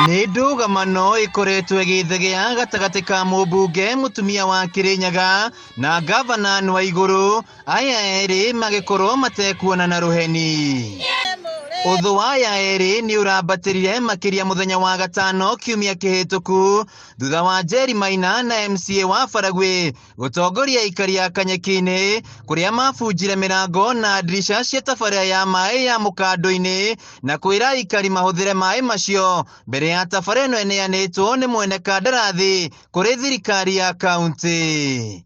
Nĩ ndũgamano ĩkoretwo ĩgĩthegea gatagatĩ ka mũmbunge mũtumia wa Kĩrĩnyaga na ngavana Nwaigũrũ, aya erĩ magĩkorwo matekuonana rũheni. Ũthũ wa aya erĩ nĩ ũrambatĩrire makĩria mũthenya wa gatano kiumia kĩhĩtũku thutha wa Njeri Maina na MCA wa Baragwi gũtongoria aikari a Kanyeki-inĩ kũrĩa mabunjire mĩrango na ndirica cia tabarĩra ya maĩ ya mũkando-inĩ na kwĩra aikari mahũthĩre maĩ macio mbere ya tabarĩra ĩno ĩneanĩtwo nĩ mwene kandarathi kũrĩ thirikari ya kaunti.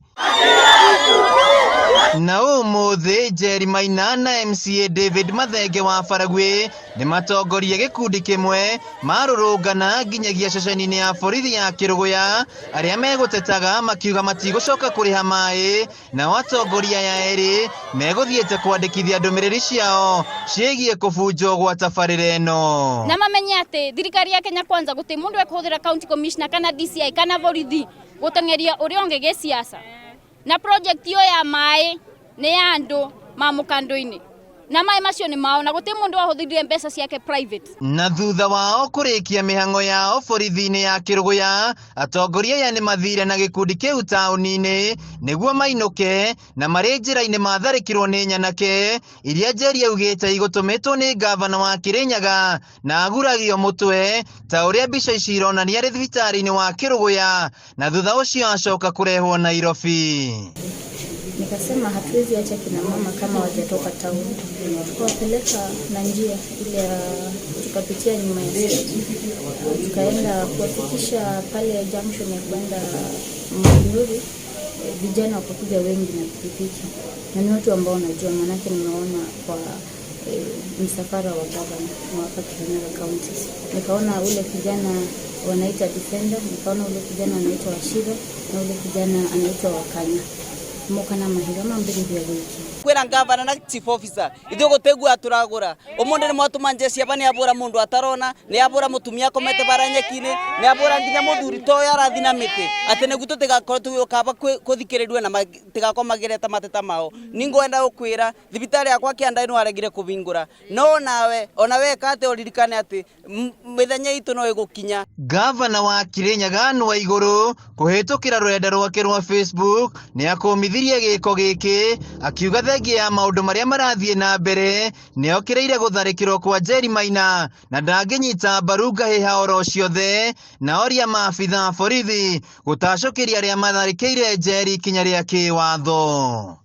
Na ũmũthĩ Njeri Maina na MCA David Mathenge wa Baragwi nĩ matongoria gĩkundi kĩmwe marũrũngana nginyagia ceceni-inĩ ya borithi ya Kĩrũgũya arĩa megũtetaga makiuga matigũcoka kũrĩha maĩ nao atongoria aya erĩ megũthiĩte kwandĩkithia ndũmĩrĩri ciao ciĩgiĩ kũbunjwo gwa tabarĩra ĩno. Na mamenye atĩ thirikari ya Kenya Kwanza gũtirĩ mũndũ ekũhũthĩra county commissioner kana DCI kana borithi gũteng'eria ũrĩa ũngĩ gĩsiasa. Na project ĩyo ya maĩ nĩ ya andũ ma mũkando-inĩ na maĩ macio nĩ mao na gũtirĩ mũndũ wahũthĩrire mbeca ciake private. Na thutha wao kũrĩkia mĩhang'o yao borithi-inĩ ya Kĩrũgũya, atongoria aya nĩ mathire na gĩkundi kĩu taũni-inĩ nĩguo mainũke na marĩ njĩra-inĩ matharĩkĩrwo nĩ nyanake iria Njeri augĩte igũtũmĩtwo nĩ ngavana wa Kĩrĩnyaga na aguragio mũtwe ta ũrĩa mbica ici ironania arĩ thibitarĩ-inĩ wa Kĩrũgũya na thutha ũcio acoka kũrehwo Nairobi. Nikasema hatuwezi acha kina mama kama wajatoka town. Tukawapeleka na njia ile ya tukapitia nyuma ya stage, tukaenda kuwafikisha pale junction ya kwenda Muhuri. Vijana wakakuja wengi na pikipiki, na ni watu ambao najua, maanake nimeona kwa msafara wa gavana wa hapa Kirinyaga County. Nikaona ule kijana wanaita Defender, nikaona ule kijana anaitwa Wachira na ule kijana anaitwa Wakanya mokana mahiga mambĩrĩria wiki. Kwira ngavana na chief officer ithuĩ gũtegua tũragũra ũmũndĩ nĩ mwatũma jeshi aba nĩ abũra mũndũ atarona, nĩ abũra mũtumia akomete bara nyeki-inĩ, nĩ abũra nginya mũthuri ta ũyũ arathi na mĩtĩ atĩ nĩguo tũtigakorwo tũgĩũka aba kũthikĩrĩrio na matigakorwo magĩreta mateta mao. Ningwenda gũkwĩra thibitarĩ yakwa kĩanda nĩ waregire kũbingũra, no nawe ona weka atĩ ũririkane atĩ mĩthenya itũ no ĩgũkinya. Gavana wa Kirinyaga Nwaigũrũ kũhĩtũkĩra rũrenda rwake rwa Facebook nĩ akũmithirie gĩko gĩkĩ akiuga thengia ya maũndũ marĩa marathiĩ na mbere nĩ okĩrĩire gũtharĩkĩrwo kwa Njeri Maina na ndangĩnyita mbaru ngahĩha oro ciothe na oria maabitha borithi gũtacũkĩria arĩa matharĩkĩire Njeri ikinya rĩa kĩwatho.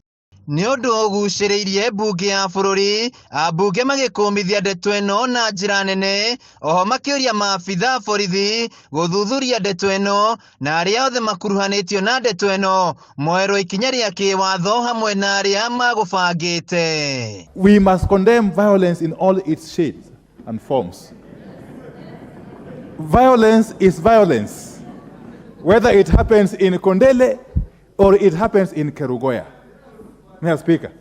Nĩ ũndũ ũgucĩrĩirie mbunge ya bũrũri, ambunge magĩkũmithia ndeto ĩno na njĩra nene, oho makĩũria maabitha borithi gũthuthuria ndeto ĩno na arĩa othe makuruhanĩtio na ndeto ĩno moerwo ikinya rĩa kĩwatho hamwe na arĩa magũbangĩte. We must condemn violence in all its shades and forms. Violence is violence, whether it happens in Kondele or it happens in Kerugoya. Mr. Speaker.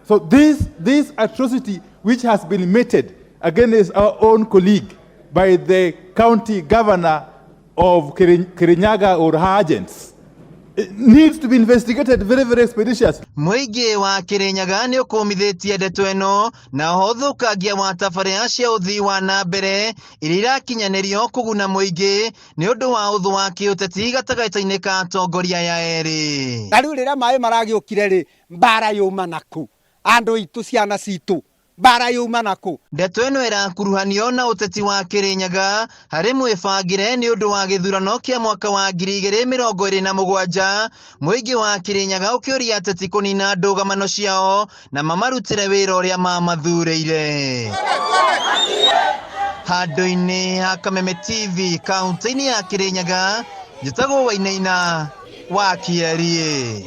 So this atrocity which has been meted against our own colleague by the county governor of Kirinyaga or her agents, it needs to be investigated very, very expeditiously. Mũingĩ wa Kirinyaga nĩ ũkũmithĩtie ndeto ĩno na oho ũthũkangia wa tabarĩra cia ũthii wa na mbere iria irakinyanĩrio kũguna mũingĩ nĩ ũndũ wa ũthũ wa kĩũteti gatagatĩ-inĩ ka atongoria aya erĩ. Na rĩu rĩrĩa maĩ maragĩũkire rĩ, mbara yuma nakũ? Andũ aitũ, ciana citũ, mbara yuma nakũ? Ndeto ĩno ĩrakuruhanio na ũteti wa Kirinyaga harĩ mwĩbangĩre nĩ ũndũ wa gĩthurano kĩa mwaka wa 2027, mũingĩ wa Kirinyaga ũkĩũria ateti kũnina ndũgamano ciao na mamarutĩre wĩra ũrĩa mamathurĩire. Handũ-inĩ ha Kameme TV kaunti-inĩ ya Kirinyaga, njĩtagwo Wainaina wa Kĩeriĩ.